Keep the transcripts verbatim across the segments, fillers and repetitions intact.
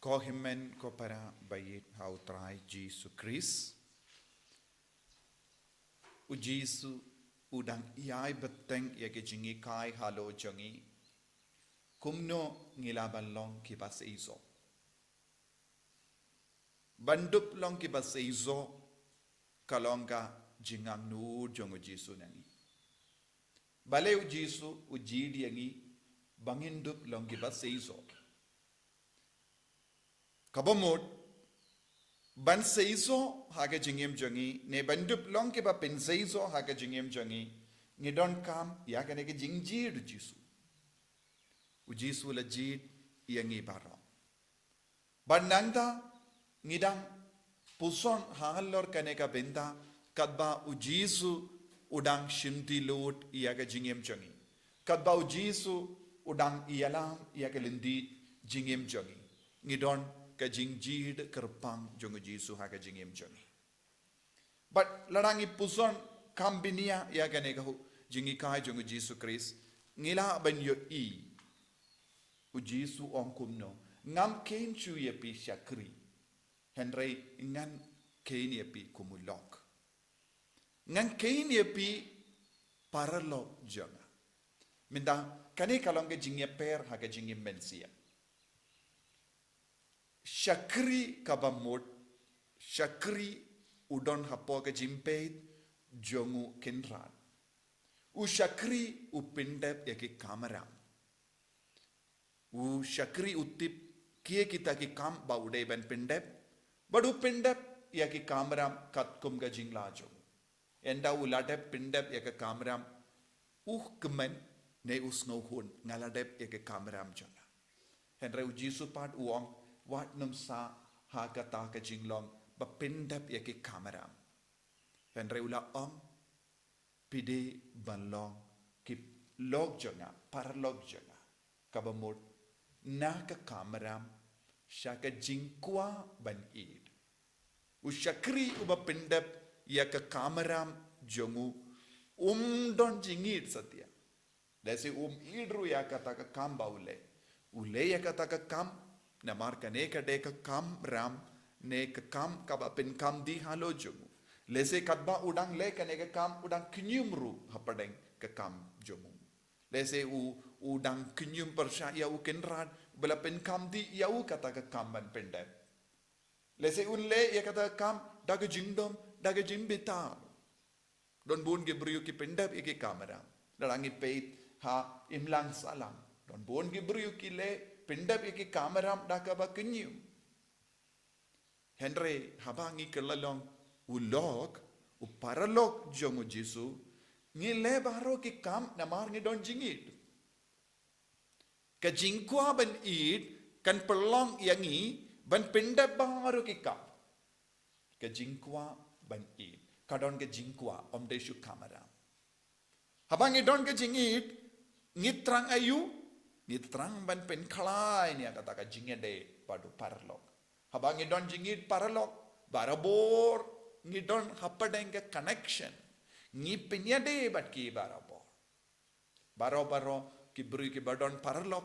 Ko hynmen ko para ba ïeit ha U Trai Jisu Khrist. U Jisu u dang ïai bteng ïa ki jinghikai halor jong ngi. Kumno ngi lah ban long ki ba seisoh. Ban dup long ki ba seisoh ka long ka jingangnud jong U Jisu na ngi. Balei U Jisu u jied ïa ngi ba ngin dup long ki ba seisoh. Kaba mut, ban seisoh ha ka jingim jong ngi, ne ban dup long ki ba pynseisoh ha ka jingim jong ngi, ngi donkam ïa kane ka jingjied U Jisu. U Jisu la jied ïa ngi baroh. Bad nangta ngi dang puson halor kane ka bynta, katba U Jisu u dang shim lut ïa ka jingim jong ngi. Katba U Jisu u dang ïalam ïa ka lynti jingim jong ngi. Ngi don ka jingjied kyrpang jong U Jisu ha ka jingim jong ngi. Bad lada ngi puson kam bniah ïa kane ka hu-, jinghikai jong U Jisu Khrist, ngi lah ban ïohi. U Jisu ong kumno, ngam kheiñ shuh ïa phi shakri. Hynrei ngan kheiñ ïa phi kum u lok. Ngan kheiñ ïa phi paralok jong nga. Mynta kane ka long ka jingïapher ha ka jingim mynsiem. Shakri kaba mut, shakri u don hapoh ka jingpeit jong u Kynrad. U shakri u pyndep ïa ki kamram. U shakri u tip kiei kita ki kam ba u dei ban pyndep, bad u pyndep ïa ki kamram katkum ka jingla jong u. Ynda u la dep pyndep ïa ka kamram, u kmen ne u sngewhun, nga la dep ïa ka kamram jong nga. Hynrei U Jisu pat u ong, wat nym sah ha kata ka jinglong ba pyndep ïa ki kamram. Hynrei u la ong, phi dei ban long ki lok jong nga, paralok jong nga. Kaba mut, na ka kamram sha ka jingkwah ban ïeid. U shakri uba pyndep ïa ka kamram jong u, um don jingïeid satia. Lehse um ïeid ruh ïa kata ka kam ba u leh. U leh ïa kata ka kam, namar kane ka dei ka kamram, ne ka kam kaba pynkam dih halor jong u. Lehse katba u dang leh kane ka kam, u dang kñium ruh hapdeng ka kam jong u. Lehse u, u dang kñium pyrshah ïa u Kynrad, ba la pynkam dih ïa u kata ka kam ban pyndep. Lehse un leh ïa kata ka kam da ka jingdom, da ka jingbitar. Don bun ki briew ki pyndep ïa ki kamram. Lada ngi peit ha imlang sahlang, don bun ki briew ki leh pyndep ïa ki kamram da kaba kñium. Hynrei haba ngi kylla long u lok, u paralok jong U Jisu, ngi leh baroh ki kam namar ngi don jingïeid. Ka jingkwah ban ïeid kan pynlong ïa ngi ban pyndep baroh ki kam. Ka jingkwah ban ïeid, ka don ka jingkwah, ym dei shuh kamram. Haba ngi don ka jingïeid, ngi thrang aïu? Ngi thrang ban pynkhlaiñ ïa kata ka jingïadei bad u paralok. Haba ngi don jingïeid paralok, barabor ngi don hapdeng ka connection. Ngi pynïadei bad ki barabor. Baroh baroh ki briew kiba don paralok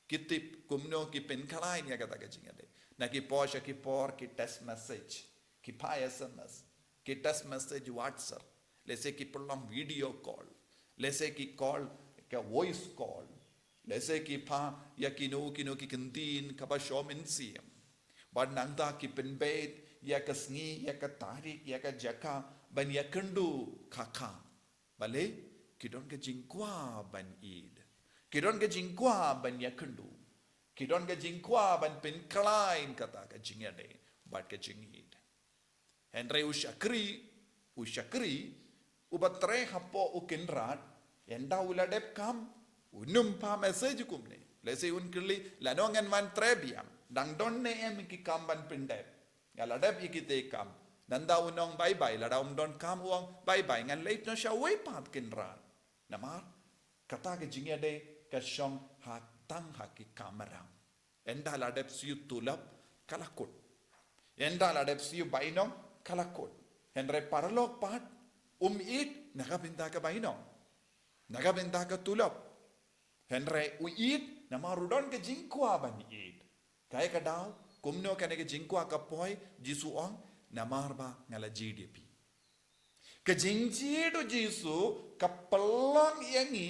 ki tip kumno ki pynkhlaiñ ïa kata ka jingïadei. Na ki por sha ki por ki text message, ki phah S M S, ki text message WhatsApp, lehse ki pynlong video call, lehse ki call ka voice call, lehse ki phah ïa kino kino ki kyntien kaba shong mynsiem. Bad nangta ki pynbeit ïa ka sngi, ïa ka tarik, ïa ka jaka ban ïakynduh kham kham. Balei? Ki don ka jingkwah ban ïeid. Ki don ka jingkwah ban ïakynduh. Ki don ka jingkwah ban pynkhlaiñ kata ka jingïadei bad ka jingïeid. Hynrei u shakri, u shakri uba trei hapoh u Kynrad, ynda u la dep kam, um phah message kumne. Lehse un kylli, lano ngan wan trei biang, dang don ne em ki kam ban pyndep? Nga la dep ïa kita ki kam. Nangta un ong bye bye, lada um don kam u ong bye bye, ngan leit noh sha uwei pat Kynrad. Namar kata ka jingïadei ka shong ha tang ha ki kamram. Ynda la dep siew tulop ka la kut. Ynda la dep siew bainong ka la kut. Hynrei paralok pat um ïeid na ka bynta ka bainong, na ka bynta ka tulop. Hynrei u ïeid namar u don ka jingkwah ban ïeid. Kaei ka daw, kumno kane ka jingkwah ka poi, Jisu ong, namar ba nga la jied ïa phi. Ka jingjied u Jisu, ka pynlong ïa ngi,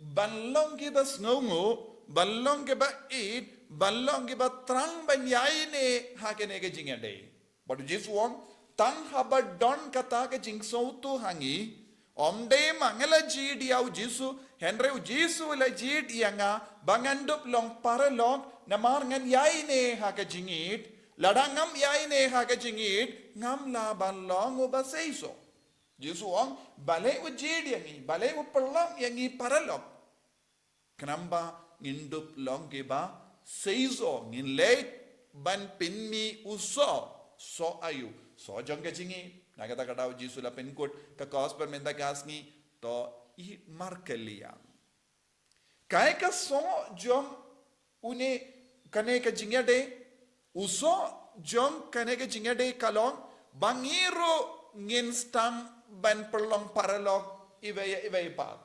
ban long kiba sngewnguh, ban long kiba ïeit, ban long kiba thrang ban ïaineh, ha kane ka jingïadei. Bad u Jisu u ong, tang haba don kata ka jingsngewthuh ha ngi, ym dei ma nga la jied ïa u Jisu, hynrei u Jisu u la jied ïa nga, ba ngan dup long paralok, namar ngan ïaineh ha ka jingïeit, lada ngam ïaineh ha ka jingïeit, ngam lah ban long uba seisoh. Jisu u ong, balei u jied ïa ngi, balei u pynlong ïa ngi paralok. Khnang ba ngin dup long kiba seisoh, ngin leit ban pynmih u soh, soh aïu, soh jong ka jingïeit. Na kata ka daw Jisu la pynkut ka gospel mynta ka sngi, to ïeit markylliang. Kaei ka soh jong une kane ka jingïadei, u soh jong kane ka jingïadei ka long, ba ngi ruh ngin sdang ban pynlong paralok iwei ïa iwei pat.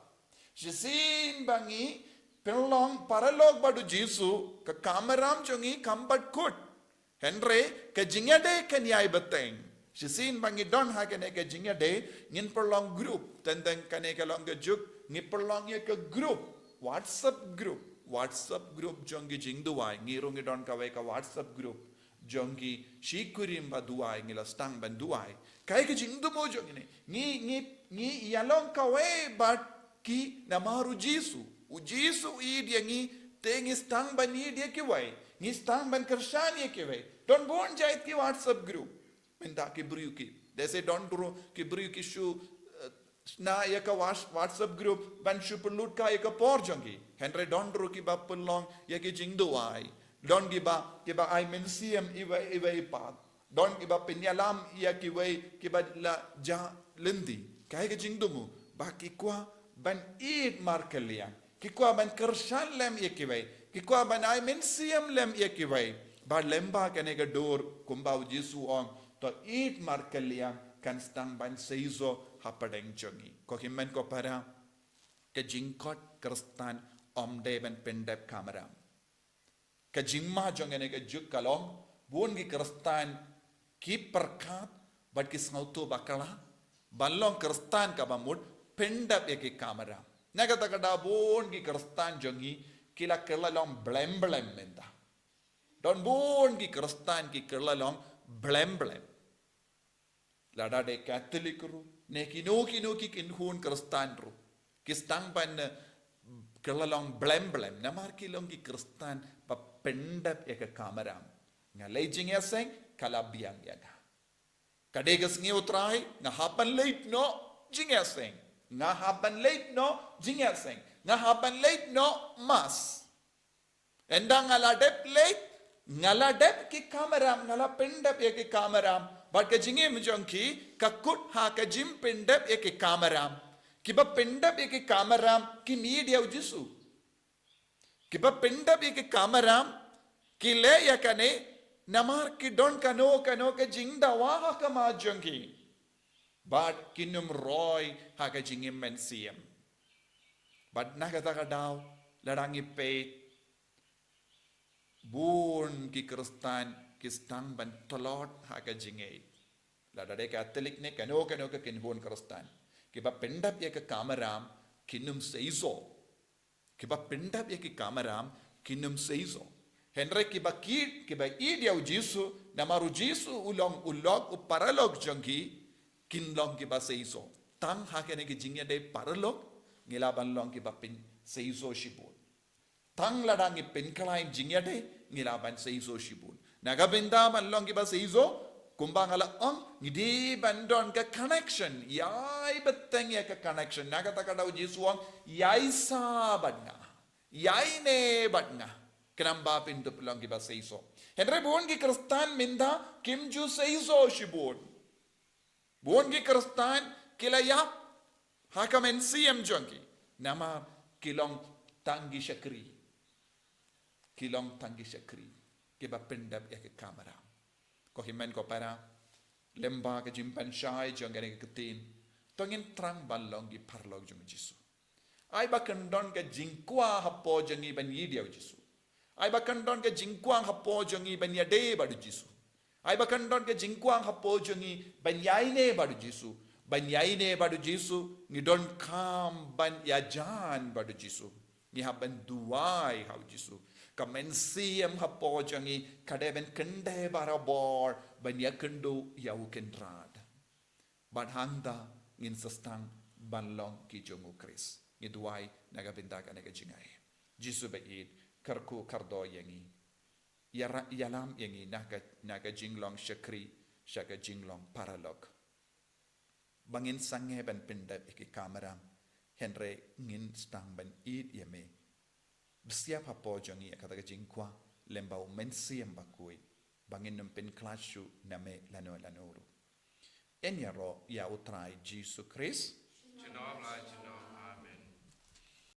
Shisien ba ngi pynlong paralok bad u Jisu, ka kamram jong ngi kam pat kut. Hynrei, ka jingïadei kan ïai bteng. Shisien ba ngi don ha kane ka jingïadei, ngin pynlong group. Teng teng kane ka long ka juk, ngi pynlong ïa ka group. WhatsApp group. WhatsApp group jong ki jingduwai. Ngi ruh ngi don kawei ka WhatsApp group jong ki shi kurim ba duwai, ngi la sdang ban duwai. Kaei ka jingthmu jong ngi ne. Ngi, ngi, ngi ïalong kawei bad ki namar u Jisu. U Jisu u ïeit ïa ngi, te ngi sdang ban ïeit ïa kiwei. Ngi sdang ban kyrshan ïa kiwei. Don bun jait ki WhatsApp group. Mynta ki briew ki. Lehse don ruh ki briew ki shu, eh, shna ïa ka Whats-, WhatsApp group, ban shu pynlut ka ïa ka por jong ki. Hynrei don ruh kiba pynlong ïa ki jingduwai. Don kiba, kiba ai mynsiem iwei, iwei pat. Don kiba pynïalam ïa kiwei, kiba la jah lynti. Kaei ka jingthmu, ba ki kwah ban ïeit markylliang. Ki kwah ban kyrshan lem ïa kiwei. Ki kwah ban ai mynsiem lem ïa kiwei. Bad lyngba kane ka dur, kumba u Jisu u ong, to ïeit markylliang kan sdang ban seisoh hapdeng jong ngi. Ko hynmen ko para, ka jingkhot Khristan ym dei ban pyndep kamram. Ka jingma jong kane ka juk ka long, bun ki Khristan ki pyrkhat, bad ki sngewthuh bakla, ban long Khristan kaba mut, pyndep ïa ki kamram. Na kata ka daw bun ki Khristan jong ngi, ki la kylla long blem blem mynta. Don bun ki Khristan ki kylla long blem blem. Lada dei Catholic ruh, ne kino kino ki kynhun Khristan ruh. Ki sdang ban, eh, kylla long blem blem, namar ki long ki Khristan ba pyndep ïa ka kamram. Nga leit jingïaseng, ka la biang ïa nga. Ka dei ka sngi U Trai, nga hap ban leit noh jingïaseng. Nga hap ban leit noh jingïaseng. Nga hap ban leit noh mass. Ynda nga la dep leit, nga la dep ki kamram, nga la pyndep ïa ki kamram. Bad ka jingim jong ki, ka kut ha ka jingpyndep ïa ki kamram. Kiba pyndep ïa ki kamram, kim ïeit ïa u Jisu. Kiba pyndep ïa ki kamram, ki leh ïa kane, namar ki don kano kano ka jingdawa ha khmat jong ki. Bad kin ym roi ha ka jingim mynsiem. Bad na kata ka daw, lada ngi peit, bun ki Khristan ki sdang ban tlot ha ka jingngeit. Lada dei Catholic ne kano kano ka kynhun Khristan. Kiba pyndep ïa ka kamram, kin ym seisoh. Kiba pyndep ïa ki kamram, kin ym seisoh. Hynrei kiba ki, kiba ïeit ïa u Jisu, namar u Jisu u long u lok, u paralok jong ki, kin long kiba seisoh. Tang ha kane ka jingïadei paralok, ngi lah ban long kiba pynseisoh shibun. Tang lada ngi pynkhlaiñ jingïadei, ngi lah ban seisoh shibun. Na ka bynta ban long kiba seisoh, kumba nga la ong, ngi dei ban don ka connection, ïai bteng ïa ka connection. Na kata ka daw Jisu u ong, ïai sah bad nga. Ïai ne bad nga. Khnang ba phin dup long kiba seisoh. Hynrei bun ki Khristan mynta kim ju seisoh shibun. Bun ki Khristan ki la ïap ha ka mynsiem jong ki. Namar ki long tang ki shakri. Ki long tang ki shakri. Kiba pyndep ïa ki kamram. Ko hynmen ko para. Lyngba ka jingpynshai jong kane ka ktien. To ngin thrang ban long ki paralok jong u Jisu. Ai ba kan don ka jingkwah hapoh jong ngi ban ïeit ïa u Jisu. Ai ba kan don ka jingkwah hapoh jong ngi ban ïadei bad u Jisu. Ai ba kan don ka jingkwah hapoh jong ngi ban ïaineh bad u Jisu. Ban ïaineh bad u Jisu, ngi donkam ban ïajan bad u Jisu. Ngi hap ban duwai ha u Jisu. Ka mynsiem hapoh jong ngi ka dei ban kyndit barabor ban ïakynduh ïa u Kynrad. Bad hangta ngin sa sdang ban long ki jong u Khrist. Ngi duwai na ka bynta kane ka jingai. Jisu ba ïeit, kyrkhu kyrdoh ïa ngi. Ïa ra-, ïalam ïa ngi na ka, na ka jinglong shakri sha ka jinglong paralok. Ba ngin sangeh ban pyndep ïa ki kamram, hynrei ngin sdang ban ïeit ïa me. Bsiap hapoh jong ngi ïa kata ka jingkwah lem bad u Mynsiem Bakhuid, ba ngin ym pynkhlad shuh na me lano lano ruh. Yn ïaroh ïa u Trai Jisu Khrist. Junom la junom.